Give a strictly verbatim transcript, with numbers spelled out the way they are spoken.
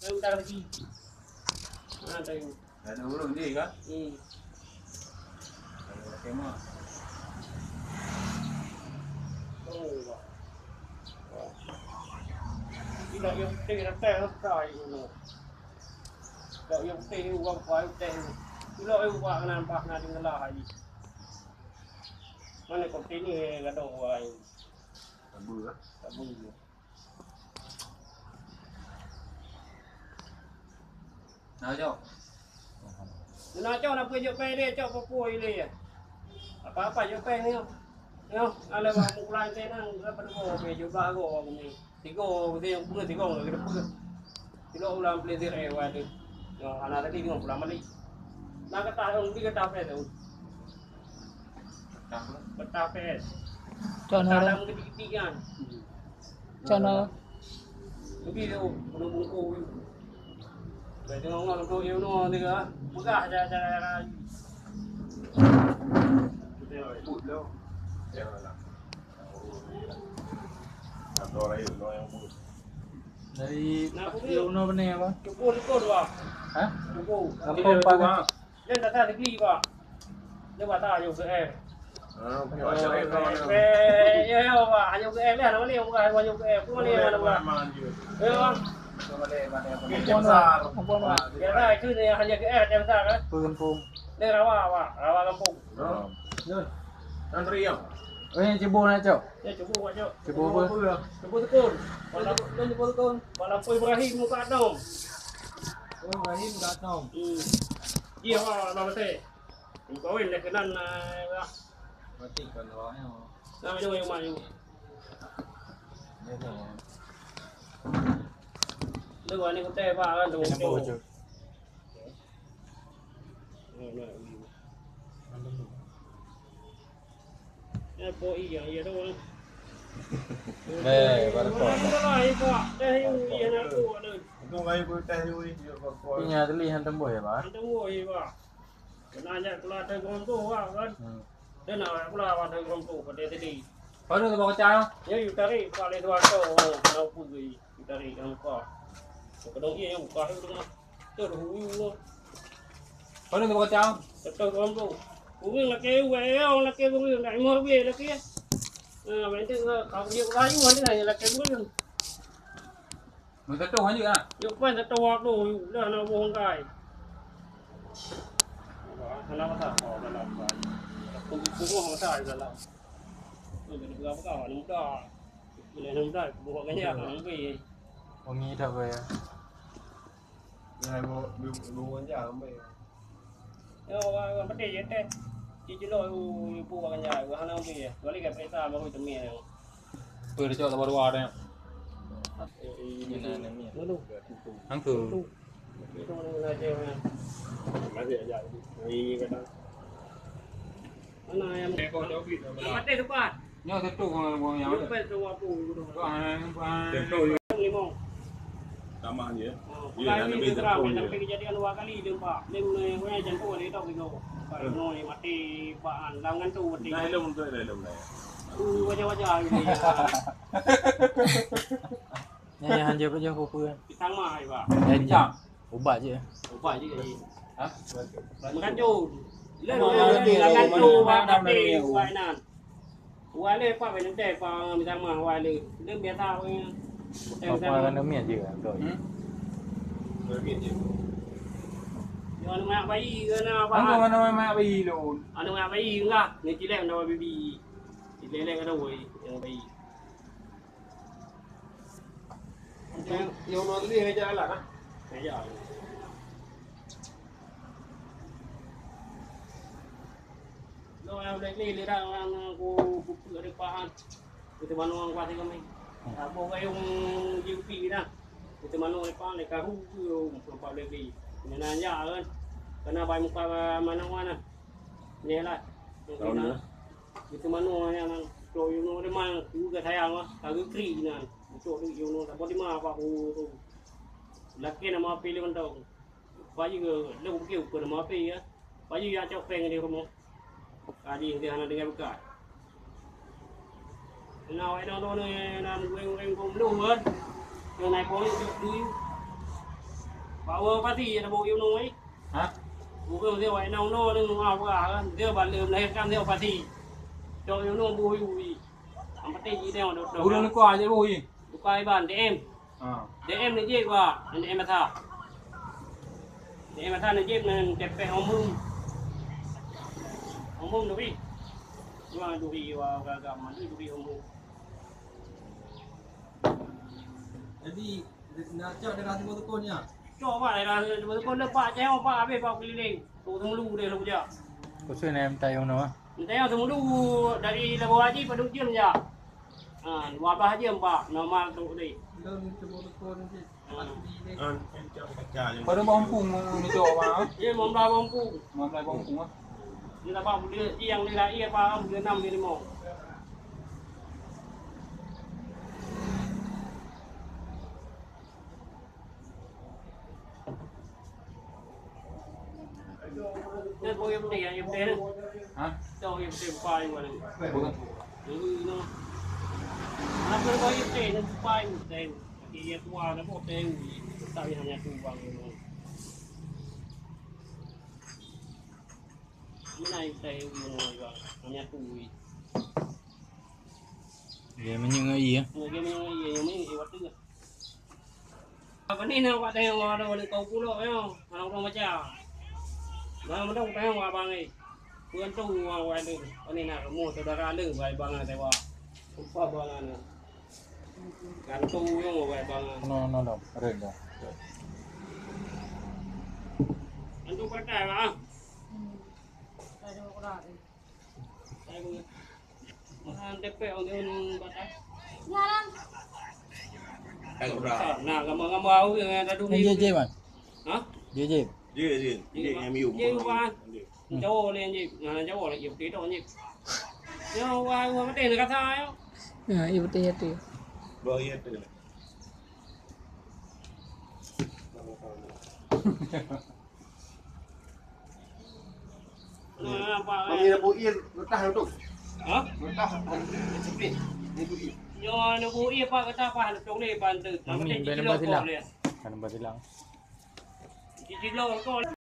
Udah lagi. Mana tadi? Ada urut dia kan? Hmm. Ada pakai mah. Oh, wah. Tidak yang penting rasa rasa itu. Tidak yang penting uang kuat teh. Tidak yang uang nampak nak dengar lagi. Mana konteni gadoh wai. Tabu lah. Tabu. Nah, cok. Nah, cok, nak pergi jok peh dia, cok, pukul ini ya. Apa-apa jok peh ni. Yo, kalau mau pulang saya nang, berapa dua, oke, jumlah aku, aku ni. Tiga, dia yang punya tiga, kita punya. Tiga ulang beli diri, eh, waduh. Yo, anak tadi dia pulang balik. Nak kata, orang pergi kata apa tu? Betah P S. Cok na. Dalam ketitik-ketitik kan. Cok na. Lebih tu, penuh bungkuk tu. Baik tengok orang tu, dia bunuh dia ke. Peugah cara-cara. Put lo. Ya lah. Abdul Rahim, lo yang put. Dari Nah, dia bunuh benih apa? Cukup, cukup dua. Hah? Cukup. Apa, apa? Dia datang negeri, Pak. Dia batal hanya U K M. Ah, okey, macam mana? Eh, ya, ya, Pak. Hanya U K M ya, nama ni? Bukan hanya U K M. Pun ni mana, Pak? Ya, Pak. Okey, besar. Biasa itu ni hanya U K M yang besar, kan? Kampung. Dia rawa, Pak. Rawa kampung. Ya. Antri, ya. Oh, yang cibur nak, Cok? Ya, cibur, Pak, Cok. Cibur apa? Cibur tekun. Malam, cibur tekun. Malam Ibrahim muka enam. Oh, Ibrahim muka enam. Hmm. Iya, Pak, nama saya. Kawin dah kenal, nah, lah. Matikan awaknya. Nah, jom, jom, jom. Dia tu. Lu ni kata apa kan tu? Kenapa, Cok? Nah, nah, ini. Eh, po iya, iya tu. Eh, baru po. Nah, itu lah, itu lah. Dah, iya, iya, nak po, ada. Itu lah, itu teh, itu, itu, itu. Punya tulis yang tembus ya, Pak? Yang tembus ya, Pak. Kena ajak keluar dari gerong tu, Pak, kan? Hmm. Dan awak pula awak dari gerong tu, pada tadi. Baru tu bawa cang? Ya, you tarik, Pak, oleh dua tu. Oh, kenapa tu? You tarik, yang kau. Kadang iya, yang buka tu, tengah. Terhuyu. Pada tu kacau? Betul kau tu. Urang laki, urang laki, urang tak mau biar laki. Nah, bantu kau dia kayu ada laki urang. Masa tu hanya ah. Yuk pan satu waktu dah nak bohong kai. Wah, kenapa tak kau dalam kai? Aku semua masa dalam. Tu jadi berapa kau ni muda? Bila ni muda, buat banyak ambil. Wangi tak apa ya? Nah, bu bu bu anja ambe. Yo, orang orang pedih je teh. Ci jelo u ibu orang anja, orang hana ambe. Kecuali kat pesta baru temen. Apa dia cakap luar-luar dia? Lalu. Angka. Itu mana je. Masih aja. Ni kata. Mana yang mati depan? Nyoe satu orang yang. Depan tu apa? Tuan, tuan. Limau. Tamah je. Oh, ya, bukan lebih terang, tapi kejadian dua kali dia, Pak. Dia mulai, mulai jantung dia tak gitu. Pak, hmm. Nyoe mati, Pak, dalam ngantuk mati. Dah, ilmu tu, dah, ilmu dah. Uh, wajah-wajah ini. Nyan hanya kerja apa-apa. Pisang mah, Pak. Janji. Ubat je. Ubat je. Ha? Mengandung. Lalu mengandung, mengandung, ubat nan. Wale pa benda pa misalnya wale. Dia biasa punya. Apa kan demi aja kan kau. Hmm? Demi aja. Yang anak bayi ke nak apa? Aku mana anak bayi lu? Anak bayi enggak? Ni cilek nak baby. Cilek lek ada woi, yang bayi. Yang, yang mau tadi ngejar lah, ah? Ngejar. Lo yang udah ni, lira orang ku, ku, ku ada pahan. Kita mana orang kuasa kami. Apa orang yang J P dah. Kita mana orang pahan, mereka hu, tu, apa lagi. Kena nanya kan. Kena bayi muka mana mana. Ni lah. Tahu ni lah. Itu manoe nyan, nyan, tu you know, dia mang, you ke sayang lah, ka geukri nyan. Untuk tu, you know, tak boleh mah, apa aku tu. Laki nama api lima tahun. Baju ke, dia bukan ukur nama api ya. Baju ya cok peng di rumah. Tadi dia hana dengan bekas. Nah, wai dong tu ni, nak goreng-goreng pun belum kan. Dia naik pun, dia beli. Awak pasti ada bau yunu ai. Ha? Bukan dia wai nong no ni mua bra kan. Dia balik melahirkan dia pasti. Cok yunu bau yu. Yang penting ini yang dok. Urang luka aja bau ye. Luka iban D M. Ha. D M ni jik wa, D M masa. D M masa ni jik nan cepek umum. Umum duri. Dua duri wa gaga mandi duri umum. Jadi, nak cok dengan timbul tukun nya? Cok, Pak, dengan timbul tukun dah, Pak, cewek, Pak, habis, Pak, keliling. Tu, tu mulu dia, lu, je. Khusus ni, minta yang mana? Minta yang tu mulu dari Labuan Haji, pada ujung, je. Ha, dua belas jam, Pak, normal tu, deh. Belum timbul tukun, je. Ha. Pada bawang pung, ni cok, Pak, ha? Ya, lima belas bawang pung. Lima belas bawang pung, ha? Ni dapat bulan, yang ni lah, iya, Pak, bulan enam, bulan lima. Ha? Bukan. Dia menyang air, ya? Apa ni nak buat tengok ada ni kau pula ya? Anak orang macam. Bang mendong tengok abang ni. Bukan tu orang buat tu. Apa ni nak rumah saudara lu, bang bang tewa. Upah bang ni. Gantung yang buat bang. No, no, no. Red dah. Gantung pakai lah. Nah, gambar-gambar awak yang ada duit. Yang J J, man. Ha? J J. J J. J J, M U. J J, man. Jauh ni, J J. Nah, jauh lagi, betul tak, J J? Ya, wah, wah, betul, nak kata, ya. Ya, iya, betul, ya, betul. Baru ya, betul. Mami dah buir, getah tu. Ha? Getah, sipit. Ni buir. Nyoe dah buir, Pak, getah, Pak, dah cong ni, Pak, tu. Mami, benda basilang. Benda basilang. Cicilong kau.